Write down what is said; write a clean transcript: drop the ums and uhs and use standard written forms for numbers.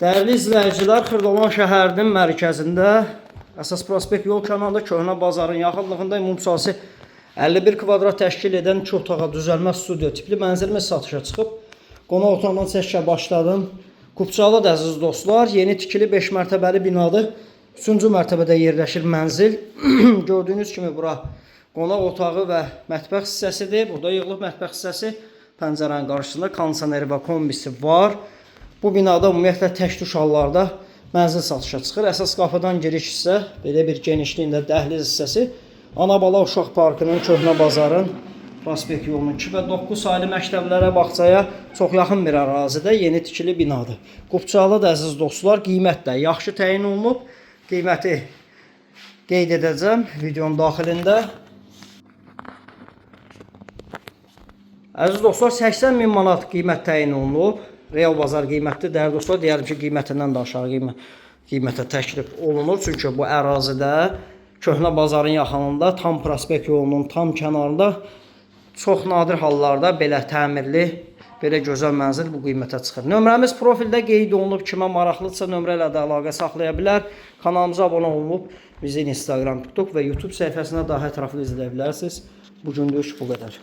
Dəyərli izləyicilər, Xırdalan şəhərinin mərkəzində əsas prospekt yol kənarında Köhnə bazarın yaxınlığında ümumi sahəsi 51 kvadrat təşkil edən 2 otağa düzəlmə studiyo tipli mənzilimiz satışa çıxıb. Qonaq otağından çəkişə başladım. Qubçalıdır əziz dostlar, yeni tikili 5 mərtəbəli binadır. 3-cü mərtəbədə yerləşir mənzil. Gördüyünüz kimi bura qonaq otağı və mətbəx hissəsidir. Burada yığılıb mətbəx hissəsi. Pəncərənin qarşısında kondisioneri və kombisi var. Bu binada ümumiyyətlə tək tuş hallarda mənzil satışa çıxır. Əsas qapıdan giriş hissə belə bir genişliyində dəhliz hissəsi. Ana bala uşaq parkının, Köhnə bazarın, prospekt yolunun 2 və 9 saylı məktəblərə, bağçaya çox yaxın bir ərazidə yeni tikili binadır. Qubçalıdır əziz dostlar, qiymət də yaxşı təyin olunub. Qiyməti qeyd edəcəm videonun daxilində. Əziz dostlar, 80 min manat qiymət təyin olunub. Real bazar qiymətidir. Dəyərli dostlar, deyərəm ki, qiymətindən də aşağı qiymətə təklif olunur. Çünki bu ərazidə Köhnə bazarın yaxınlığında, tam prospekt yolunun tam kənarında çox nadir hallarda belə təmirli, belə gözəl mənzil bu qiymətə çıxır. Nömrəmiz profildə qeyd olunub. Kimə maraqlıdırsa nömrə ilə də əlaqə saxlaya bilər. Kanalımıza abunə olub bizi Instagram, TikTok və YouTube səhifəsində daha ətraflı izləyə bilərsiniz. Bu günlük bu qədər.